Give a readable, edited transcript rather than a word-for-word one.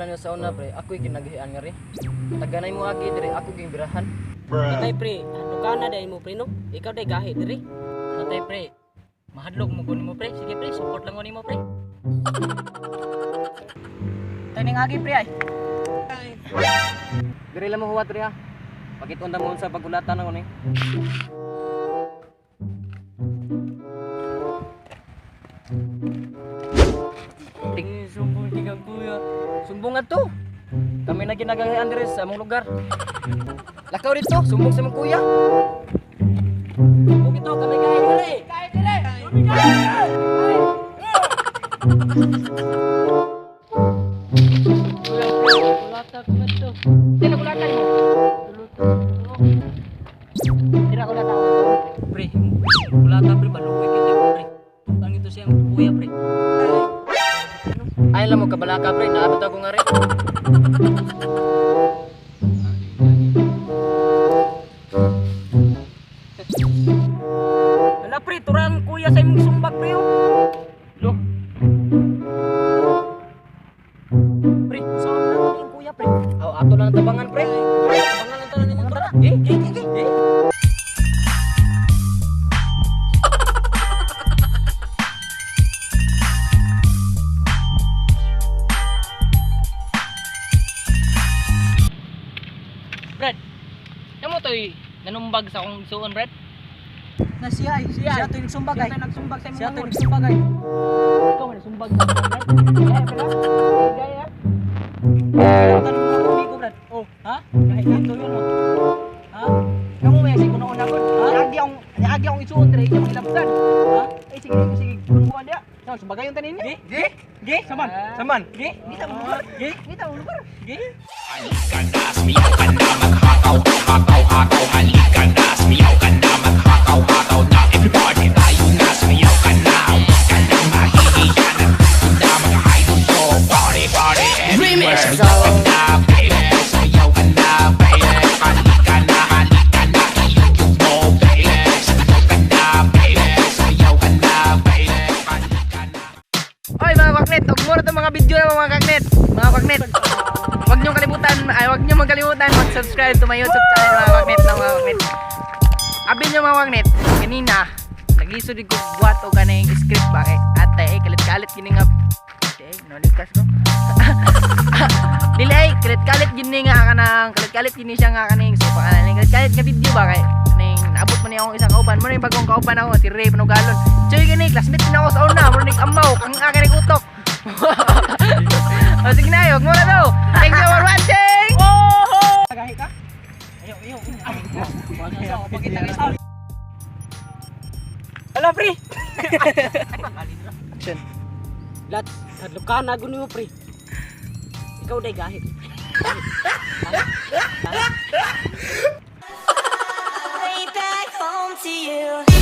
pala niyo sa una, pre, ako'y kinagahian nga rin. Taganay mo agi dire, ako ging birahan. Patay pre, hadlukan na dahil mo pre no. Ikaw day gahi diri. Patay pre, mahadlok mo ko nimo pre. Sige pre, support lang ko nimo pre. Taning agi pre ay. Dire lang mo huwat pre ha. Pakit-unta mo sa pagulatan ako ni. Ting sumbong tigang kuya. Sumbong ato. Kami na ginagahian dire sa among lugar. Lakaw dito, sumbong sa among kuya. Sumbong ito, kami gahi dire. Gahi dire. Kami gahi. Kuya, kulata ko to. Sino kulatan mo? Tira kulata ko to. Pre, kulata pre, baluwi kita pre. Ang ito siyang kuya pre. Ay, alam mo, kabalaka pre, naabot ako nga rin. Wala pre, turang kuya sa imong sumbag pre. Oh. Lo, Pre, saan na to yung kuya pre? aw, ato lang ang tabangan pre. Tabangan lang tanan nimo tara. Eh, eh, eh, eh. Brad. Kamo toy nanumbag sa akong suon, Brad. Na siya ay. Siya to'y nagsumbag ay. Siya to'y nagsumbag sa imong Siya to'y manghod. nagsumbag ay. Ikaw man nagsumbag sa akong Brad. Gaya pala. Gaya. Tanong mo ako amigo, Brad. Oh, ha? Kahit ito yun, oh. Ha? Kamu may sige kuno una kon. Ha? Niagi akong isuon dire, iya mangilabtan. Ha? Ay sige sige kuan dia. Sa sumbagay yung tanin niya. Gi? Gi? Saman, Ah. saman. Gi? Di ta mo lugar. Gi? Di ta mo lugar. Gi? Oy mga kaknet, og mura tong mga video na mga kaknet. Mga kaknet. Wag niyo kalimutan, ay wag niyo magkalimutan mag-subscribe to my YouTube channel mga kaknet, na mga kaknet. Abi niyo mga kaknet, kanina naglisod ko buhat og kaning script ba kay ate eh, kalit-kalit gini nga ate eh, nalikas ko. Dili ay kalit-kalit gini nga kanang kalit-kalit gini siya nga kaning so pangalan kalit-kalit nga video ba kay kaning naabot man niya akong isang kauban mo na yung bagong kauban ako si Ray Panugalon. Choy gini classmate na ako sa una mo ning amaw kang akin ang utok. O sige na, wag mo na daw. Thank you for watching. Gahi ka? Ayo, ayo. Hala pre. Action. Lat, hadlukan na mo pre. Ikaw day gahi. Way back home to you.